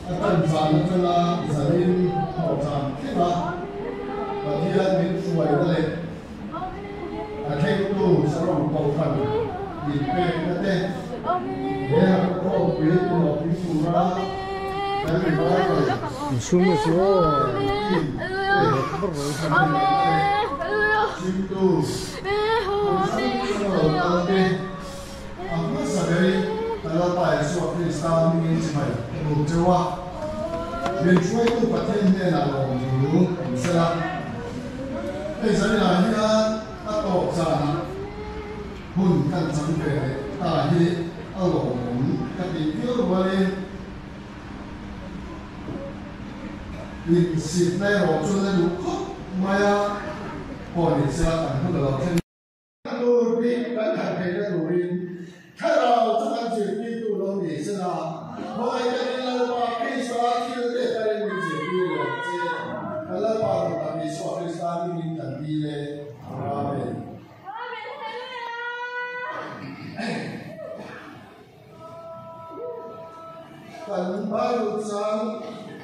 A tan zan atanga zanin thawhzan thleng a, Pathian min hruaina leh a thlengtu Saron Kohhran min pekna te he Hakawpui hlawhtling tura kan revival team te chhimtu hmun hrang hranga lo kal te A hmasa berin ka Lalpa Isua Krista hmingin chibai ka buk cheu a, min hruaitu Pathian hnenah lawm thu awm sela. Hei zaninah hian a tawp zanah hun kan chang ve leh ta hi a lawmawm ka tih viau rualin insitna erawh chu la duh khawp mai a, pawh ni sela kan hun a lo thleng. Tur bik kan khat theihna turin Thlarau chu kan zirtirtu lo ni sela, khawngaih takin Lalpa Krista thil te tarin min zirtir lo che. Kan Lalpa Duhtak Isua Krista hmingin kan dil e. Amen. Kan Bible chang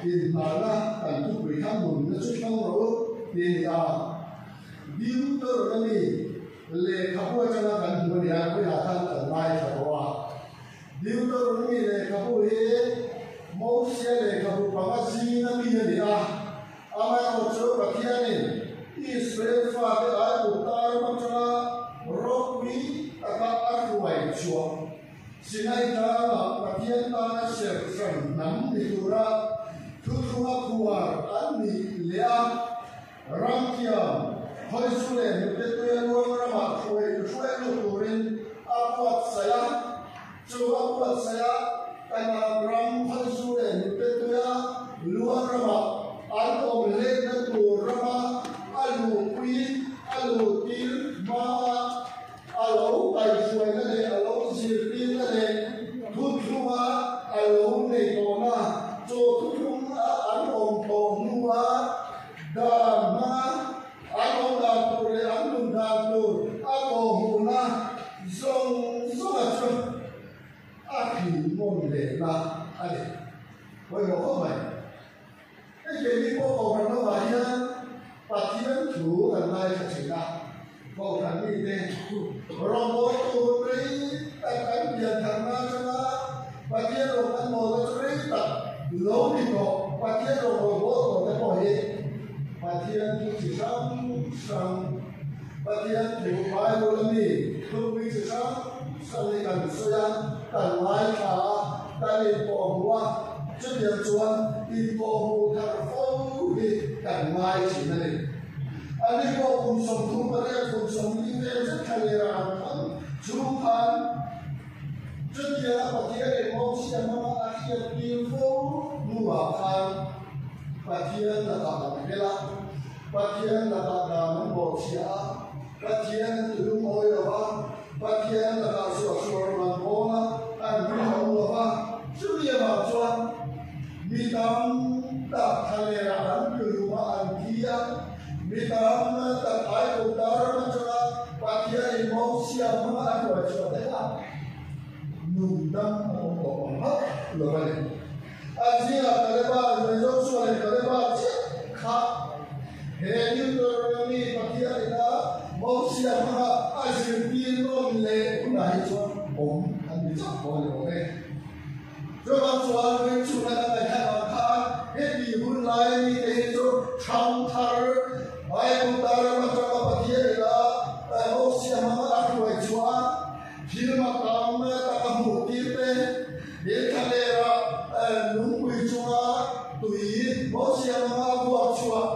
inhnahna kan thupui kha nunna chu hmang rawh u tih a ni a. Deuteronomy lehkhabu atanga kan hmu a ni a, khawiah khan kan ngaithla tawh a. Deuteronomy lehkhabu hi Mosia lehkhabu panga zinga mi a ni a, amaherawhchu Pathianin Israel fate Aigupta ram atanga ropui taka a hruai chhuah Sinai tlangah Pathian tana serh hran hnam ni tura thuthlunga khuar an nih leh a. Ramthiam, Hawizu leh hnute tuia luang ramah hruai hruai lut turin a buatsaih a. Chu a buatsaih a, Kanaan ram Hawizu leh hnute tuia luang ramah an awm hletna tur rama a luhpui a luhtir hmaa a lo kaihhruaina leh a lo zirtirna leh thuthlunga a lo nei tawhna chu thuthlung a an awm tawh hnua Dan hmanga an awm dan tur leh an nun dan tur a kawhhmuhna zawng zawnga chu a hrilhnawn lehna a ni. Pawimawh khawp mai. Hei keini pawh Kohhran lamah hian Pathian thu kan ngaithla thin a, Kohhran mite rawngbawltu hun rei tak kan pian tharna atanga Pathian rawng kan mawlna chu rei tak lo ni tawh Pathian rawngbawlh bawl tawh te pawh hi Pathian thu chi hrang hrang, Pathian thu Bible a mi thupui chi hrang hrang hi kan sawi a, kan ngaithla a, kan inpawhhmuh a, chutiang chuan inpawhhmuh thar fo hi kan ngai thin a ni. Ani pawh kum 38 kum 40 vel zet thla leh a ang thang chung khan Chutianga Pathian engmawm siam hmanga a hriattir fo hnuah khan Pathian lakah an hel a, Pathian lakah dan an bawhchhiah a, Pathian an tulum awi lo va, Pathian lakah suahsuah rawn an bawn a, an rinawm lo va. Chumi avang chuan mi tam tak thlalerah an tulum a, an thi a, mi tam tak Aigupta ram atanga Pathianin Mosia hmanga a hruai chhuah te kha nun dam a awm tawh ang hauh lo a ni. A zingah Kaleba, Joshua leh Kaleba chiah kha he Deuteronomy Pathianin a Mosia hmanga a zirtir nawn leh hunah hi chuan awm an ni chauh tawh a ni awm e. Chuvang chuan ringchhunga kan ngaihthlak ang khan heti hun laia mite hi chu thangthar Bible ram atanga Pathian ila Mosia hmanga a hruai chhuah a, thil makam taka hmuh tir te, he thlalera lungpui chunga tui Mosia. Mosia hmanga a vuak chhuah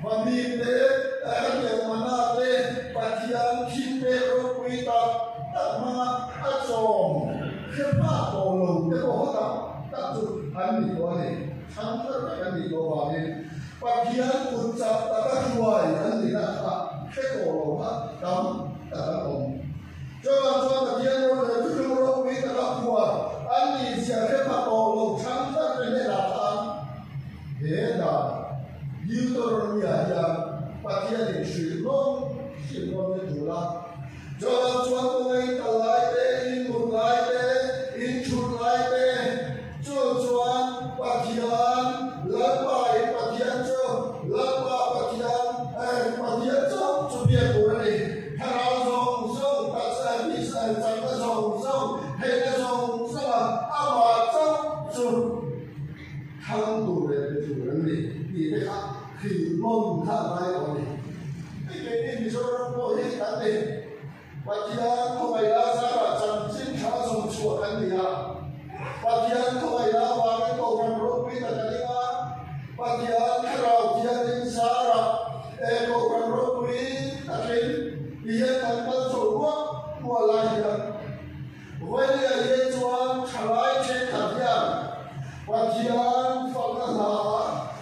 Vamim te, Hetiang Mana te, Pathian thilpek ropui tak tak hmanga a chawm hre hma tawh lo te pawh haw tak tak chu an ni tawh a ni. Thlang thar vek an nih tawh vangin Pathian kut chak taka hruai an nihna kha hre tawh lo kha tam tak an awm. Chuvang chuan Pathian ro thuthlung ropui taka phuar an nih zia hre pha tawh lo thlang thar te hnenah khan he dan Deuteronomy-ah hian Pathianin hrilh nawn hrilh nawn hi tul a. Chuvang chuan kawnga in kal lai te, in mut lai te, in thut lai te, chu chuan Pathian Lalpa in Pathian chu Lalpa Pathian Pathian chauh chu biak tur a ni. Thlarau zawng zawng, taksa tisa chakna zawng zawng, theihna zawng zawnga amah chauh chu thlang tur leh pe tur an ni tih te kha hrilhnawn kha a ngai tawh a ni. Hei keini Mizoram pawh hi kan ni. Pathian khawngaihna zarah chanchin tha zawng chhuah kan ni a. Pathian khawngaihna avangin Kohhran ropui tak a ding a. Pathian thlarau thianghlim zarah he Kohhran ropui takin ti hian kan kal chho ruak mual lai hian Vailia hian chuan thalai thenkhat hian Pathian fakna hla,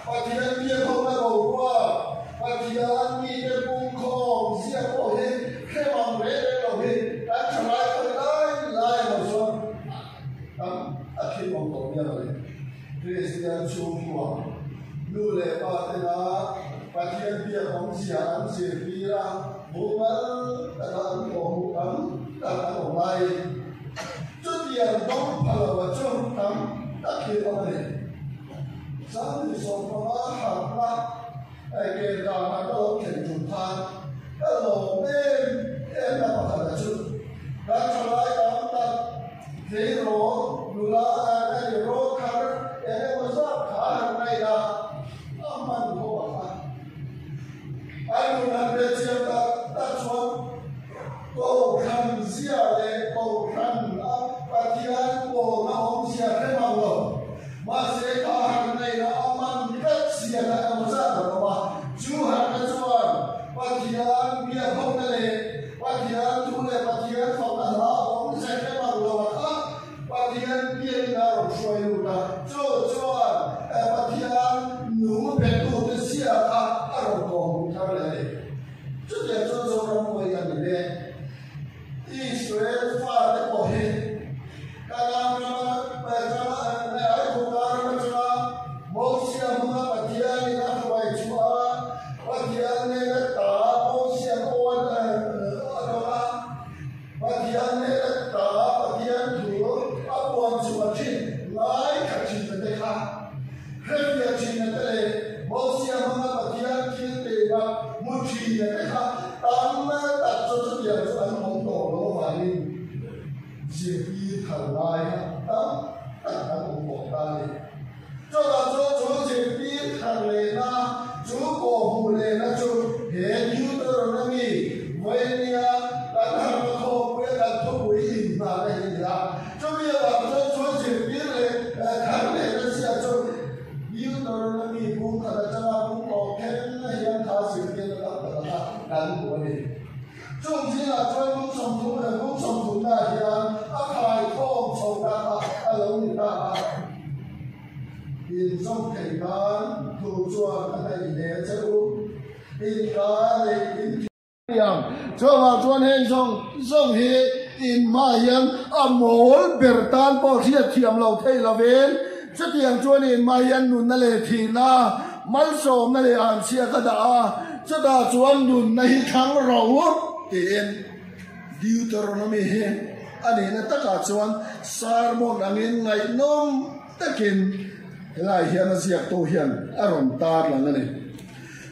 Pathian biakhawmna boruak, Pathian mite pungkhawm zia pawh hi hre mang reng reng lo hi kan thalai khawi lai lai emaw chuan tam a thil awm tawh mial a ni. Kristian chhungkua nu leh pa tena Pathian biakhawm zia an zirtir a, mumal taka an thawhhmuh tam tak an awm laiin, Chutiang dawng pha lo a chu tam tak hi awm a ni. 15 harhna ke danah ka lo thlen tum khan ka lawm em em na pakhat a chu kan thalai tam tak tleirawl nula a ni rawt thar eng emaw zat kha han ngaih a, a hman khawp a kha. A nun han pe chiang tak tak chuan Kohhran zia leh Kohhran a Pathian pawlna awmzia hre mang lo. Mahse ka harh neihna a man tlat zia kha ka hmu zat lo a, chu harhna chuan Pathian biakhawmna leh Pathian thu leh Pathian fakna hla awmzia hre mang lo a kha Pathian biakina a rawn hruai lut a, chu chuan Pathian nung betute zia kha a rawn kawhhmuh thar leh a ni. Chutiang chuan Zoram pawh hi a ni ve. Israel fate pawh hi Kanaan rama Aigupta ram atanga Mosia hmanga Pathianin a hruai chhuah a, Pathian nena ta Mosia aw a dawng a, Pathian nena ta Pathian thu a puan chhuah thin ngaithla thin te kha Hrefiah thin te leh Mosia hmanga Pathian thil tena hmu thin te kha tam tak chu chutiang chu an awm tawh lo avangin zirtir thar lai kha tam tak an awm tawh ta a ni. Chutah chuan chu zirtir thar lehna, chu kawhhmuh lehna chu he Deuteronomy vawinia kan harhna khawmpuia kan thupui inhnahna hi a ni a. Chumi avang chuan chu zirtir leh thar lehna zia chu Deuteronomy bung khat atanga bung tawp thleng hian kha zirtirna tam tak kha kan hmu a ni. Chung zingah chuan bung 30 leh bung 30 hian a khaikhawm chho ta kha a lo ni ta a. Inzawm theih nan thu chuan a hnaih hle che u. Inka leh in. Ang. Chuvang chuan heng zawng zawng hi in hmaah hian a mawl ber tan pawh hriat thiam lo thei lovin chutiang chuan in hmaah hian nunna leh thihna, malsawmna leh anchhia ka dah a, chutah chuan nunna hi thlang ro tiin Deuteronomy hi a nihna takah chuan sermon angin ngaihnawm takin helai hian a ziaktu hian a rawn tarlang a ni.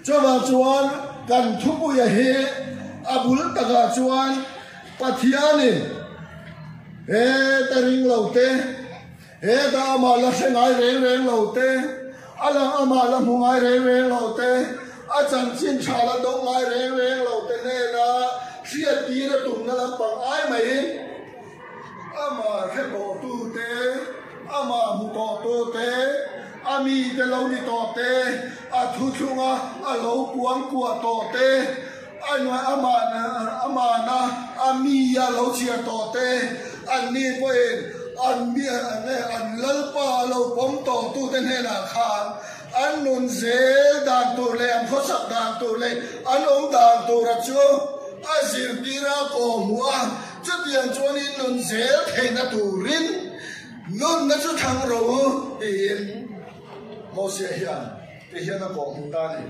Chuvang chuan kan thupuia hi a bul takah chuan Pathianin heta ring lo te, heta amah la hre ngai reng reng lo te, a lang amah la hmu ngai reng reng lo te, a chanchin tha la dawng ngai reng reng lo te hnena hriattir a tumna lampang ai maiin amah hre tawhtu te, amah hmu tawhtu te, A mite lo ni tawh te, a thuthlunga a lo kuangkuah tawh te, amahna a mi a lo chhiar tawh te, anni pawhin an mi an Lalpa a lo pawm tawhtute hnenah khan an nun zel dan tur leh an khawsak dan tur leh an awm dan tura chu a zirtir a kawhhmuh a, chutiang chuan in nun zel theihna turin Nunna chu thlang ro u tiin Mosia hian ti hian a kawhhmuh ta a ni.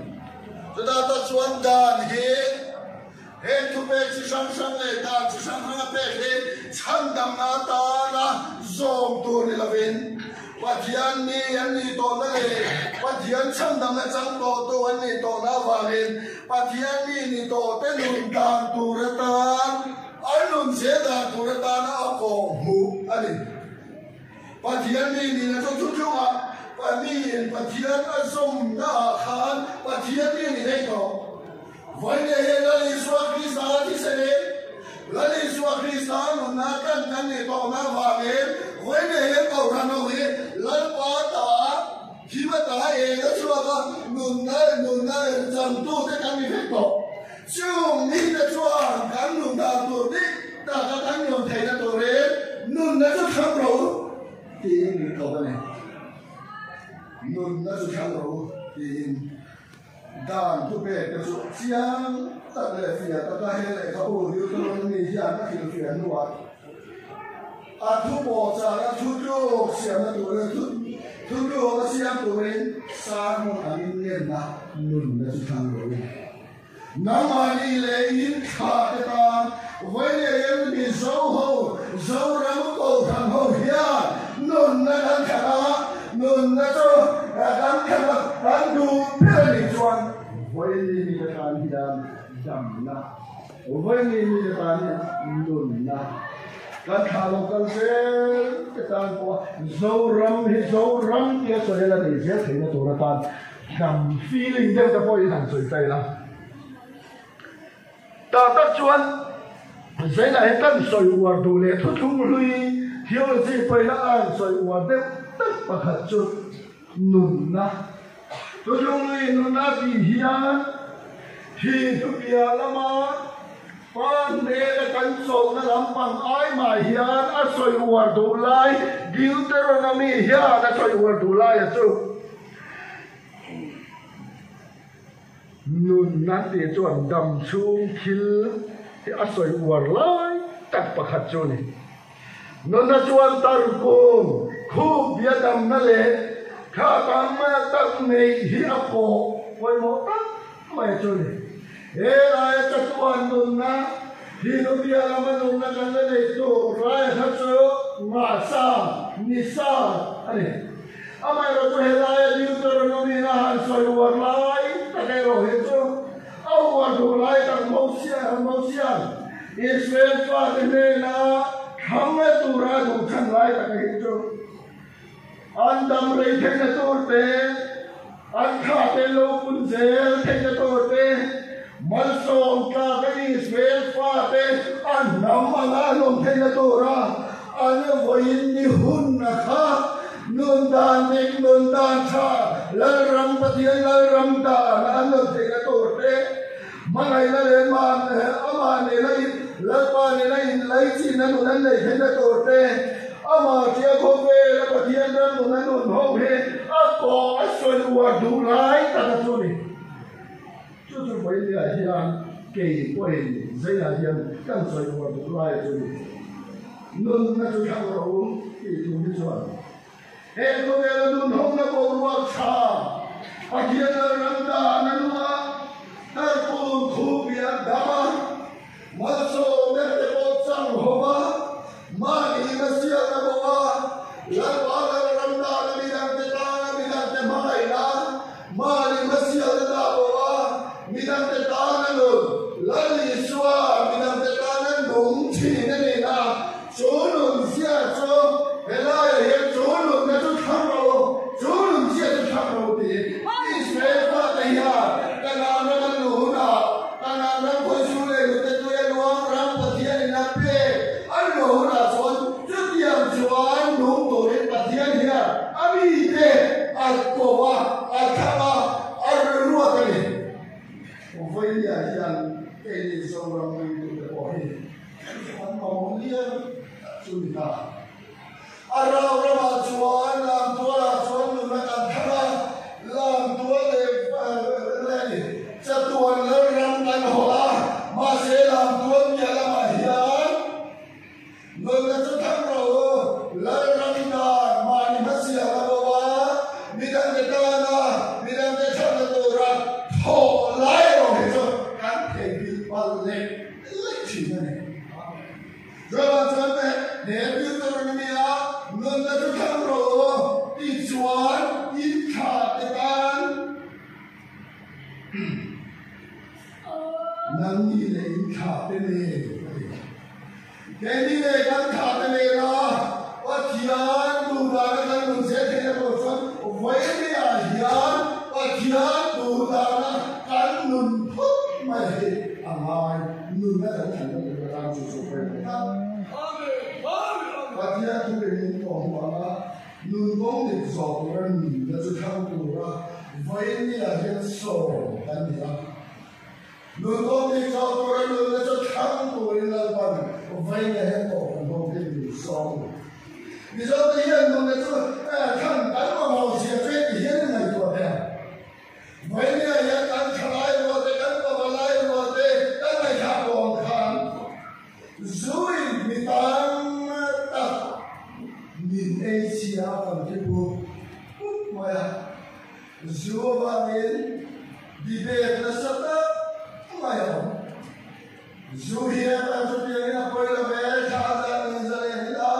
Chutah tak chuan dan hi heng thupek chi hrang hrang leh dan chi hrang hrang a pek hi chhandamna atana zawm tur ni lovin Pathian mi an nih tawhna leh Pathian chhandamna chang tawhtu an nih tawhna avangin Pathian mi ni tawhte nun dan tur atan An nun zel dan tur atana a kawhhmuh a ni. Pathian mi nihna chu thuthlungah miin Pathian a zawmnaah khan Pathian mi a ni thei tawh. Vawiin hian Lal Isua Krista a thisen in, Lal Isua Krista nunna tan kan nih tawhna avangin vawiin hian Kohhran ho hi Lalpa ta thim ata eng a chhuak a, nunna nunna changtute kan ni vek tawh. Chung mite chuan kan nun dan tur dik taka kan nun theihna turin nunna chu thlang ro tiin min ko a ni. Nunna chu thlang ro tiin dan thupek te chu chiang tak leh fiah taka he lehkhabu Deuteronomy hian a hrilhfiah hnuah a thu pawhchah a thu tluk siamna turin thu tluk a siam turin sermon angin ngenna nunna chu thlang ro. Nangmahni leh in thla te tan vawi leh em Mizo ho, Zoram Kohhran ho hian nunna kan khat a, nunna chu kan khat a, kan duh ber a nih chuan vawi ni mi te tan hian damna, vawi ni mi te tan hian nunna kan thlah lo kal zel te tan pawh a Zoram hi Zoram tia sawi a la nei zel theihna tur atan Dam feeling deuh te pawh in han sawi ta ila. Tah tak chuan Zaina hi kan sawi uar duh leh thuthlung hlui theology pawhin a an sawi uar deuh tak pakhat chu nunna. Thuthlung hlui nunna tih hian thi hnupiah lama pa hnena kan chawlhna lampang ai mah hian a sawi uar duh lai Deuteronomy hian a sawi uar duh lai a chu. Nunna tih chuan dam chhung thil hi a sawi uar lai tak pakhat chu a ni. Nunna chuan tarkung khup bia damna leh thla tam tak neih hi a pawh pawimawh tak mai chu a ni. He laia chatuan nunna hi nubia lama nunna kan la neih tur laia kha chu ngahsa, nisa a ni. Amaherawhchu helaia Deuteronomy a han sawi uar lai tak erawh hi chu a uar duh lai tak Mosia'n Israel fate hnena thlang a tura a duh chhan lai tak hi chu an dam rei theihna tur te, an thla te lo pun zel theihna tur te, malsawm tlaka Israel fate an hnam anga an awm theihna tura an vawiin ni hun a kha nun dan dik, nun dan tha, Lalram Pathian Lalram dan an awm theihna tur te, hmangaihna leh amah nena in Lalpa nena inlaichinna nun an neih theihna tur te, amah tia khawvela Pathian ram nun a nun ho hi a pawh a sawi uar duh lai tak a chu a ni. Chu chu vawinia hian kei pawhin zeiah hian kan sawi uar duh lai a chu ni. Nunna chu thlang rawh u tih thu hi chuan he khawvela nun hawngna boruak tha Pathian Lalram dan a nung a, tarpun khupiah dam a, Malsawm deuh te pawh chang ho va, mahni na sialna bo a, Lalpa Lalram dana midangte tana midangte hmangaihna, mahni hmasialna dah bo a, midangte tana nun, Lal Isua midangte tana nung thin a nih na, chu nun zia chu helaiah hian chu nunna chu thlang ro, chu nun zia chu thlang ro tiin Israel fate hi. chu ni ta. A rau ramah chuan lamtualah chuan nunna kan thlang a, lamtual leh leh chatuan lalram kan hawlh a, mahse lamtual piah lamah hian nunna chu thlang rawh u, lalram dan mahni hmasiang a bo a, midangte tana midangte thatna tura thawh lai erawh hi chu kan theihnghilh palh leh leh thin a ni. Joba chuan he Deuteronomy-a nunna chu thlang rawh u tih chuan in thla te tan nangni leh in thla te nen a ti. Keini leh kan thla te nena Pathian duhdana kan nun zel theih erawh chuan vawinia hian Pathian duhdana kan nun phawt mai hi a ngai. Nunna kan thlan na tur atan chu chu pawimawh tak. Pathian thu in min tawh hmu ang a, nun kawng dik zawh tura nunna chu thlang tura vawinia hian sawm kan ni a. Nun kawng dik zawh tura nunna chu thlang turin Lalpan vawinia hian tawh kan hawng thei min sawm a ni. Mizote hian nunna chu thlan kan mamawh zia chu heti hian i ngaihtuah thei ang. Vawinia hian kan thalai rualte, kan pavalai rualte kan ngaihthlah tawh ang khan Zuin mi tam tak min ei chhia kan ti put put mai a. Zu avangin debate nasa tak mai a awm. Zu hian an chutiangin a pawi lo ve, thla zan in zalen ila,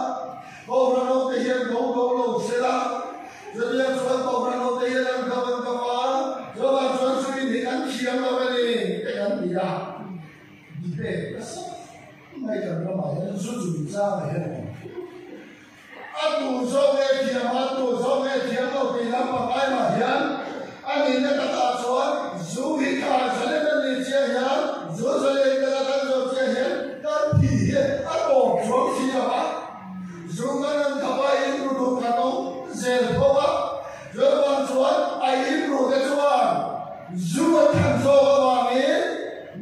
Kohhran hote hian do do lo se la, chutiang chuan Kohhran hote hian an kap an kap a, chuvang chuan zu in hi kan thiam lo a ni te kan ti a, debate nasa mai kan ramah hian zu chungchangah hian a awm. A tu zawk nge thiam a, tu zawk nge thiam lo tih lampang aimah hian a nihna takah chuan zu hi kha zalen a nih chiah hian zu zalen taka kan zawh chiah hian kan thi hi a tawp chuang si lo a, zu kan an khap a in ru duh kan awm zel tho a, chuvang chuan a in ru te chuan zu an thlan zawk avangin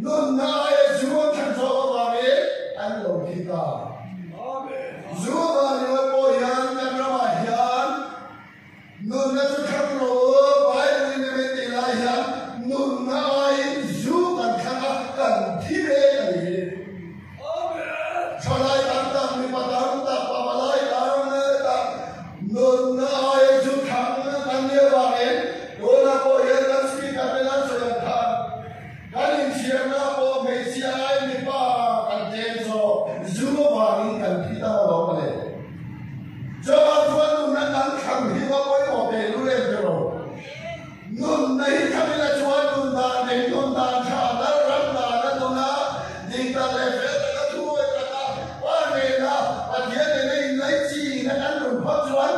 nunna aia zu an thlan zawk avangin an lo thi ta. Zu vang pawh hian kan ramah hian nunna chu thlang rawh u, Bible in em tih lai hian nunna aiin zu kan thlang a, kan thi mek a ni hi. Thalai tam tak, mipa tam tak, pavalai tam tak nunna aia zu thlang kan nih avangin tunah pawh hian kan speaker te lan sawi ang khan Kan inchhiarna pawh hmeichhia ai mipa kan tlem zawk, zu avangin kan thi ta alawm a le. Chuvang chuan nunna kan thlang hi va pawimawh teh lul em te rawh. Nunna hi thlang ila chuan nun dan eng nun dan tha lal ram dan a nun a, dik tak leh fel taka thuawi taka Pa nena Pathian nena inlaichin a kan nun phawt chuan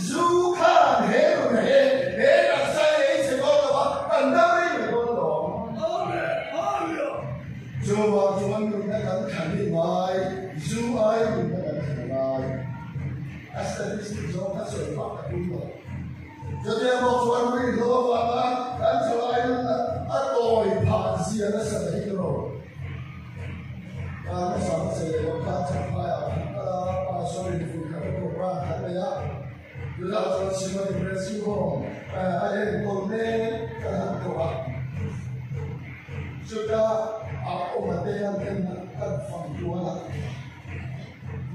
zu khan he nun he he taksa hi ei chhe dawn lo va, kan dam rei mai dawn alawm. Chuvang chuan nunna kan thlan hi ngai, zu ai nunna kan thlan a ngai. A statistic zawng kha sawi vak ka tum lo. Chutiang bawk chuan ruihhlo avanga kan thalai nunna a tawi phah zia nasa ta hi ka rawh. Ka hmasa che leh lo kha Champhaiah khan kal a, pastor in fui khat a program khat nei a, chutah chuan Simon Impressive Home a enkawl mek kan han thawk a, chuta a awm a te an en kan fang kual a,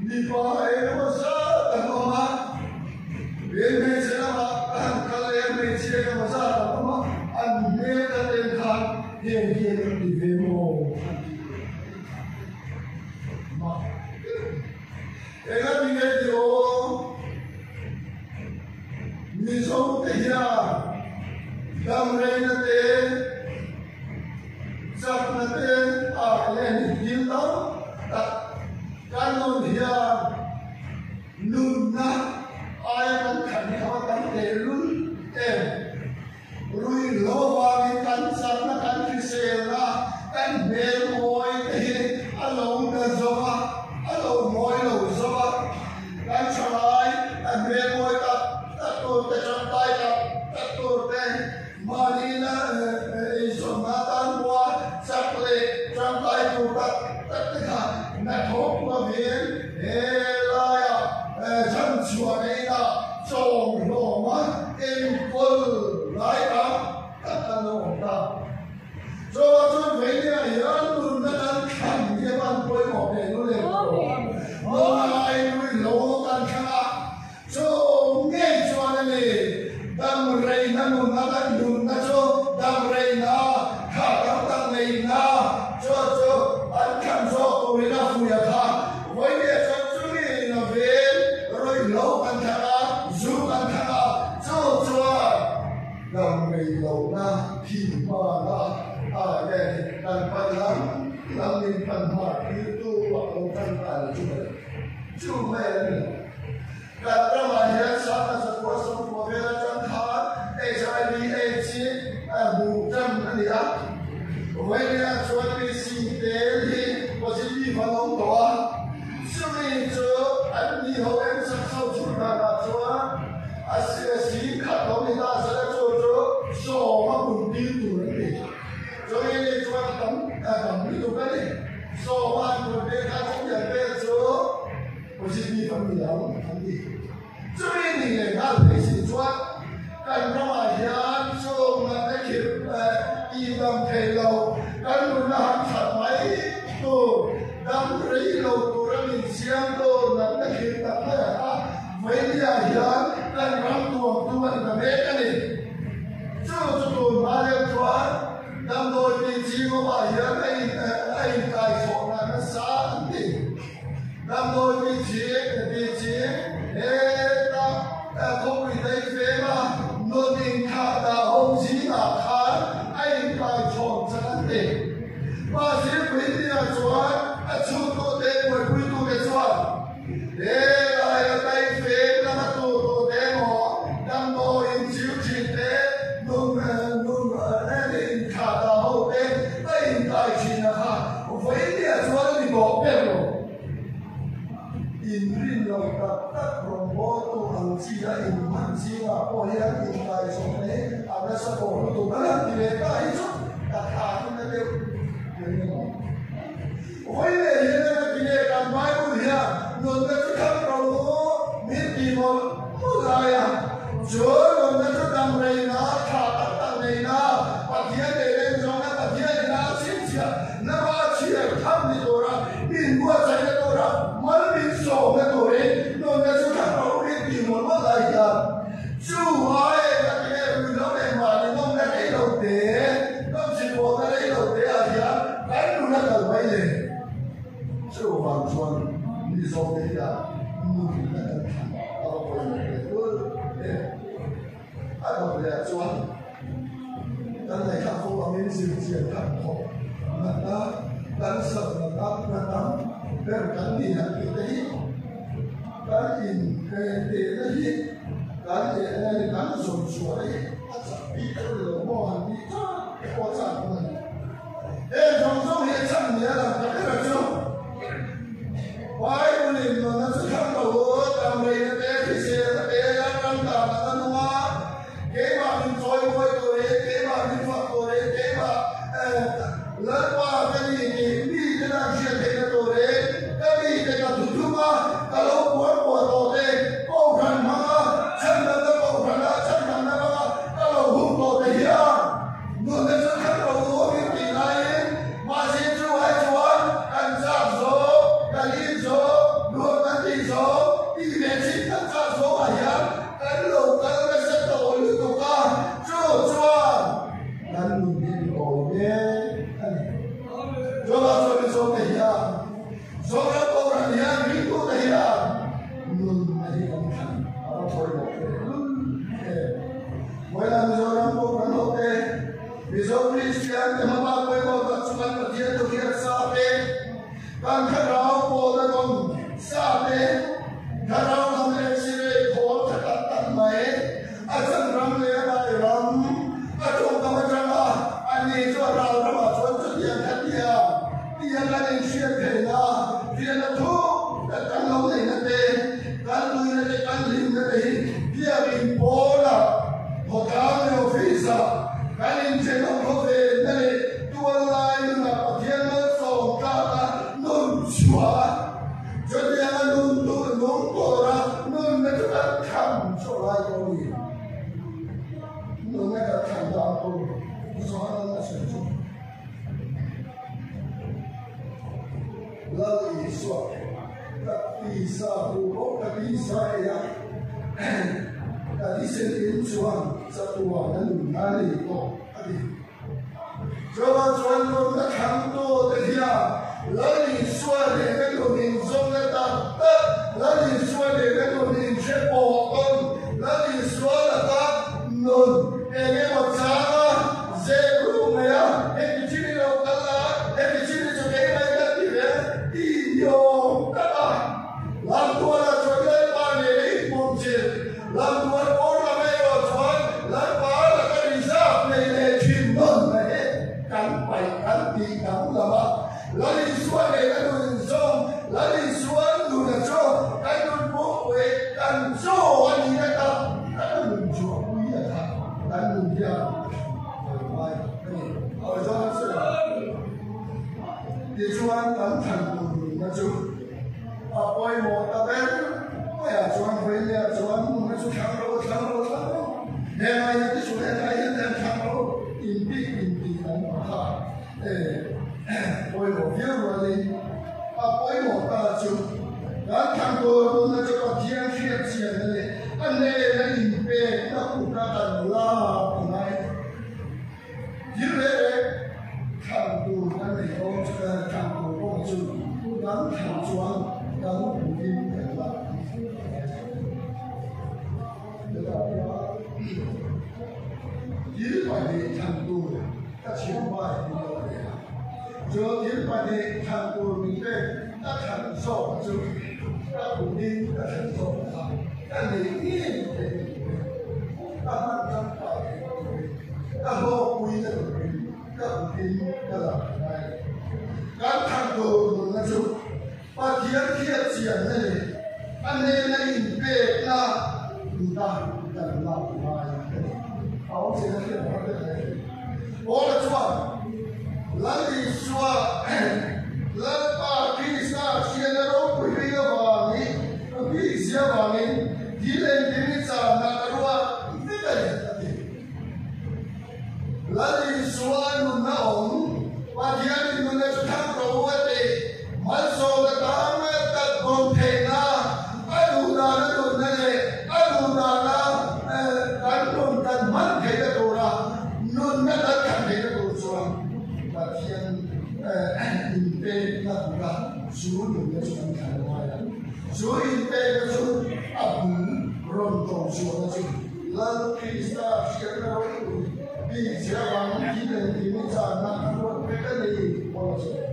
mipa engemaw zat an awm a, in hmeichhe lamah ka han kal leh a, hmeichhia engemaw zat an awm a, an hmel kan en khan Heng hi an ti ve maw? An ti ve mak Enga ti nge ti aw? Mizo te hian damreina te, chakna te a leh ni thil tam tak kan nun hian nunna aia kan khat hi a va tam tehlul em? Ruihhlo vangin kan chakna, kan hriselna, kan hmel. Chuvang chuan Veinia hian nunna kan thlan hi a van pawimawh ve nu leh Nunna inrui lo kan thlang a, chu ngei chuan a ni dam reina nunna kan nunna chu dam reina tha tam tak neihna chu chu an thlan zawk turin a fuih a kha. Veinia chuan chumi in a vel ruihhlo kan thlang a, zu kan thlang a, chu chuan Dam rei lohna thim hmana a nge kan pan lam lam min pan hma thiltu a lo tan ta ni chu mai chu mai a ni. Kan ramah hian sangha zakua sawmkua vel atang khan HIV AIDS hi a hmuh tan a ni a, Vawinia chuan mi singtel hi positive an awm tawh a, chumi chu an ni ho en sak chho chhun danah chuan A si khat lo ni ta sela chu chu sawm a pun tir tur an ni. Chawei leh chuan a tam a tam lutuk a ni. Sawm a han pun vel kha chutiang vel chu positive an ni ang an ti. Chumi ni leh nghal phei si chuan kan ramah hian chung natna khirh tih dam thei lo kan nunna han that mai tur dam rei lo tura min siam tur natna khirh tak mai a kha. Vailia hian kan ram tuamtu a ni ta mek a ni. Chu chu tun hma deuh chuan damdawi tih ching awmah hian a in a inkai chhawh na nasa an ti. Damdawi tih ching tih ching heta khawpui daih fema nun inthah dah ho zingah khan a inkai chhawn chak an ti. Mahse Vailia chuan a chhungtute buaipuitute chuan He laia daihfem lama tur tawh te emaw, damdawi inchiu thin te, nun nun en inthlah dah ho te a inkai thin a kha vawinia chuan a ni tawh ber lo. Inrin lo tak tak rawngbawltu ang chi a inhman zingah pawh hian inkai chawp mai a nasa tawh lutuk a lang ti ve ta hi chu ka thlakin a deuh eng emaw. Vawi leh hian a ti leh kan Bible hian nunna chu thlang ro min ti mawlh mawlh lai a, chu nunna chu dam reina, thla tak tak neina, Pathian leh lengzawna Pathian ina a chhinchhiah lama a chhiar tham ni tura min buatsaihna tura mal min sawmna turin nunna chu thlang ro min ti mawlh mawlh lai hian chu ai a ti leh ruihhlo leh mahni nawmna rei lo te, nawmchhipawhna rei lo te ah hian Kan nun a kal mai le. Chuvang chuan Mizote hian nunna kan thlan a va pawimawh ve tul e. A dawt leh ah chuan kan ngaihthlak fo angin zirchian kan thawk natna, cancer natna na tam ber kan ni han tih te hi kan in tehna hi kan kan zawn chhuahna hi a chak bik a ni lo maw han tih chak pawh a chak dawn a ni. Heng zawng zawng hi a chhan ni a lang ta ber a chu. Bible in nunna chu thlang lo u, damreina te, hriselna te, lalram tan an a nung a, keimah min chawimawi turin, keimah min fak turin, keimah Lalpa ka ni tih mite tan hriat theihna turin ka mite ka thu thum a, ka lo puar puah tawh te, Kohhran hmanga chhandamna Kohhrana chhandamna hmanga ka lo hum tawh te hian. Nunna chu thlang lo u min tih laiin mahse chu ai chuan kan chak zawk, kan in zawk, nuam kan tih zawk, tih ve chin kan chak zawkah hian kan lo kal nasa tawh lutuk a, chu chuan kan nun hi mi awi mek a ni. Chuvang chuan Mizote hian Zoram Kohhran hian ringtute hian nunna hi kan thlan a va pawimawh ve lul em. Vawilah Mizoram pawh kan ho te, Mizo Kristian te hmabak pawimawh tak chu kan Pathian thu hriat sa te, kan thlarau pawlna dawn sa te, thlarau lam x-ray khawl tha tak tak mai, a chan ram leh a dai ram, a tawngkam atanga a ni chu a ral ramah chuan chutiang kha tia tia kan inhriat theihna, riahna thuk tak kan lo neihna te, kan tuina te, kan hlimna te hi biakin pawla khawtlang leh office-ah kan inthenawm khawvelna leh tuallai nunah Pathian malsawm tlaka nun chhuah a, chutianga nun tur nung tura. Isua, Ka tisa hmu bawk, ka tisa ei a, ka thisen in chuan chatuan a nun a nei tawh, a ti. Chuvang chuan nunna thlangtute hian Lal Isua nena nun inzawmna tak tak, Lal Isua nena nun inhre pawh tawn, Lal Isua laka nun eng emaw changa zep ruk mai a, heti chin i lo kal a, heti chin i chu keimah i la ti ve ti niawm tak a. Lamtualah chuan Lalpa nena inpawmchilh, Lamtual pawn lam erawh chuan Lalpa laka reserve nei leh thin nawn na hi kan paih kan tih danglam a. Lal Isua nena nun inzawm, Lal Isua nuna chu kan nun pumpuih kan chaw a nihna tak tak a nun chhuahpui a kha kan nun hian a lo ngai a ni. Tichuan kan thlan tur nunna chu A pawimawh ta ber maiah chuan Vailia chuan hmun chu thlang ro thlang ro thlang ro he ngaina te chu hetlai hian te an thlang ro inti inti an awm kha e pawimawh viau rualin a pawimawh ta chu kan thlang tur hmunna chu Pathian hriat chianna leh a hnena inpekna kuta kan lak a ngai. Thil reng reng thlan tur kan nei dawn chu kan thlan tur pawh chu kan thlan chuan kan hmuhin kan la Thil pahnih thlan tur ka chhiar hma in min lo pe a, chu thil pahnih thlan tur min pek ka thlan zawk chu ka hmuhin ka thlan zawk kha ka nei ngei thei ka hman tangkai thei turin ka hlawkpui na turin ka kutin ka lang ngai lo. Kan thang tur nunna chu Pathian hriat chianna leh a hnena inpekna kuta kan lak ngai a ni. A awmzia hriat har vek mai a ni. Paula chuan Lal Isua Lalpa Krista hriatna ropui hlui avangin, bikzia avangin thil engkim i channa ka ruat vek a ni, a ti. Lal Isua nunna awm, Pathianin nunna chu thang ro a ti. Malsawmna tam tak dawn theihna, a duhdana nunna leh a duhdana kan nun kan hman theihna tura nunna kan thlan theihna tur chuan Pathian inpekna tura chu nunna chu kan thlan ngai a. Chu inpekna chu a bul rawn tawng chhuahna chu Lal Krista hriatna ropui bik zia vangin thil engkim i channa a ruat vek a ni pawh a sawi.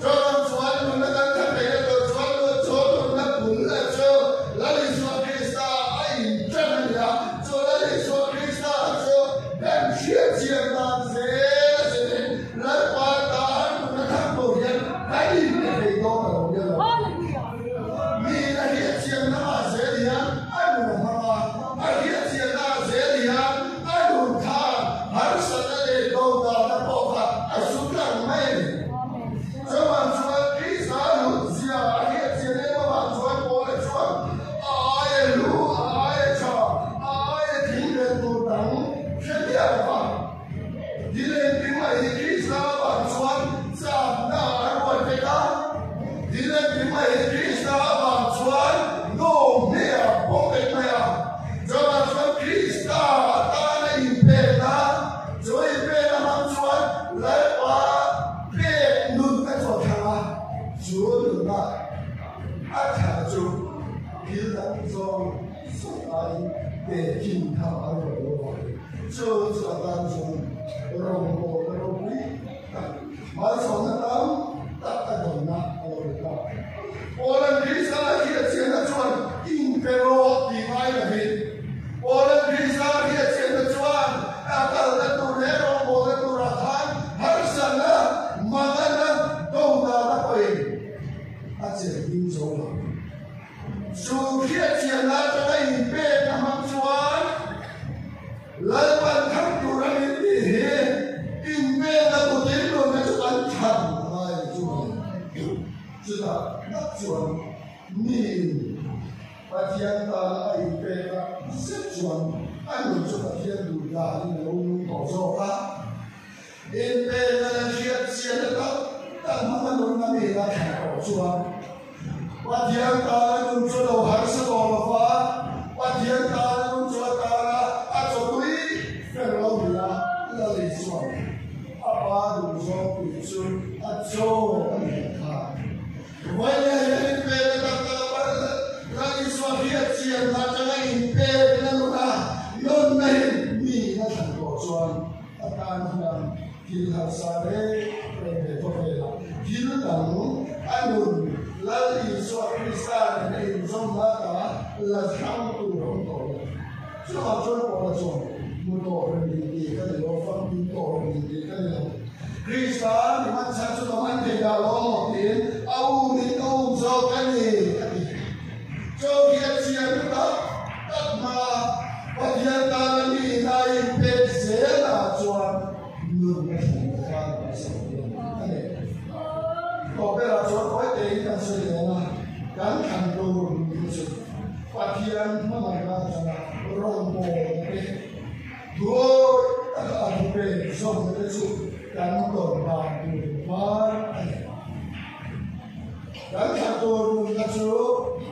Chawlawm chuan nunna kan that theihna tur chuan nun chu nunna bul a chu Lal Isua Krista a inṭan a ni a, chu Lal Isua Krista chu kan hriat chian dan zel a zin Lalpa tan nunna thang tur hian kan inpe thei dawn a lo nia lo. Miin a hriat chianna ah zel hian a nun a hmang a, a hriat chianna ah zel hian a nun khan harsatna leh dodalna pawh kha a su tlang mai a ni. Chuvang chuan Krista lut zia a hriat chian em avang chuan Paula chuan a aia lu, a aia tha, a aia thing leh tur dang hre miah lo va. Thil engkim mai hi Krista avang chuan chakna a ruat vek a, thil engkim mai hi Krista avang chuan nawmhmeh a pawm vek mai a. Chuvang chuan Krista atana inpekna, chu inpekna hmang chuan Lalpa pek nun a chawthlang a, chu nunna a thla chu thil dang zawng zawng aiin tehkhin tham a rawn lo vang. Chu chu a tan chuan rawngbawlna ropui tak, malsawmna tam tak a dawnna a lo ni ta. Paula'n Krista a hriatchianna chuan inpe rawh tih ngai lovin, Paula'n Krista a hriatchianna chuan a kalna tur leh rawngbawlna turah khan harsatna, manganna, dodalna pawhin a chelhning zo lo. Chu hriatchianna atanga inpekna hmang chuan Lalpan thang tur a min tih hi inpekna kutin nunna chu kan thlan a ngai ang chu mawle. Chutah tak chuan miin Pathian tana a inpekna zet chuan a nun chu Pathian duh danin a lo nung tawh zawk a. Inpekna leh hriatchianna tak tak hmanga nunna miin a thlan tawh. chuan Pathian tana nun chu lo harsa tawh lo va, Pathian tana nun chu a tana a chawtui ber lo ni a, Lal Isua a pa duhzawng tui chu a chaw a ni ang kha. Vawiin hian inpekna tak tak a parh Lal Isua hriat chian na atanga inpekna nuna nunna hi mi a thlan tawh chuan a tan hian thil harsa reng reng leh khawvelah thil dang a nun Lal Isua Krista nen a inzawmna ta la hrang tur a awm tawh lo. Chuvang chuan Paula chuan, Mu tawh reng in tih ka ni lo, famkim tawh reng in tih ka ni lo. Krista mi hman chhan chu ka hman thei dah lo maw tiin a um in ka um zawk a ni, a ti. Chaw hi a chian tak tak hma Pathian tana mi ina inpek zelah chuan nun a thlen khan kan sawi dawn a ni. Tawp berah chuan kawi tein kan sawi leh a, kan thlan tur nun chu Pathian hmangaihna atanga rawngbawlna te, Duai taka a thu pek zawmna te chu kan tawn dan tur hmar a ni. Kan thla tur nunna chu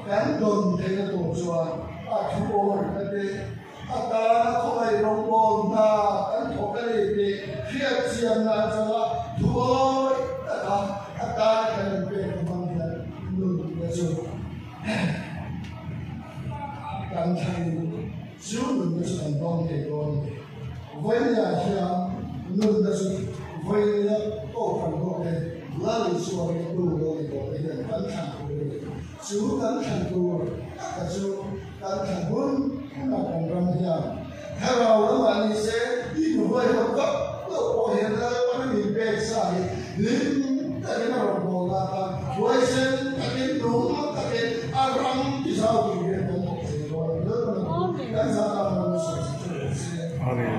kan dawn theihna tur chuan a thu awrhna te, a tana khawngaih rawngbawl hna kan thawk a ni tih hriatchianna atanga thuawi taka a tana kan inpek hmang hian nunna chu kan thlangin Chu nunna chu kan dawng thei dawn a ni. Vawinia hian nunna chu vawinia pawh kan bawk e, Lal Isua ringtu lo ni tawh te hian kan thlan tur a ni. Chu kan thlan tur taka chu kan thlan hun hunah kan ram hian thlarau lamah ni se i hnuhruai ho vak loh pawh hian Lalpa min pek sa hi hlim takin a rawn bawl atan huaisen takin nung takin a ram ti zau tur hian kan thawk thei dawn a ni. Lalpa na kan zah tan a lo sawi chu rawh se. Amen.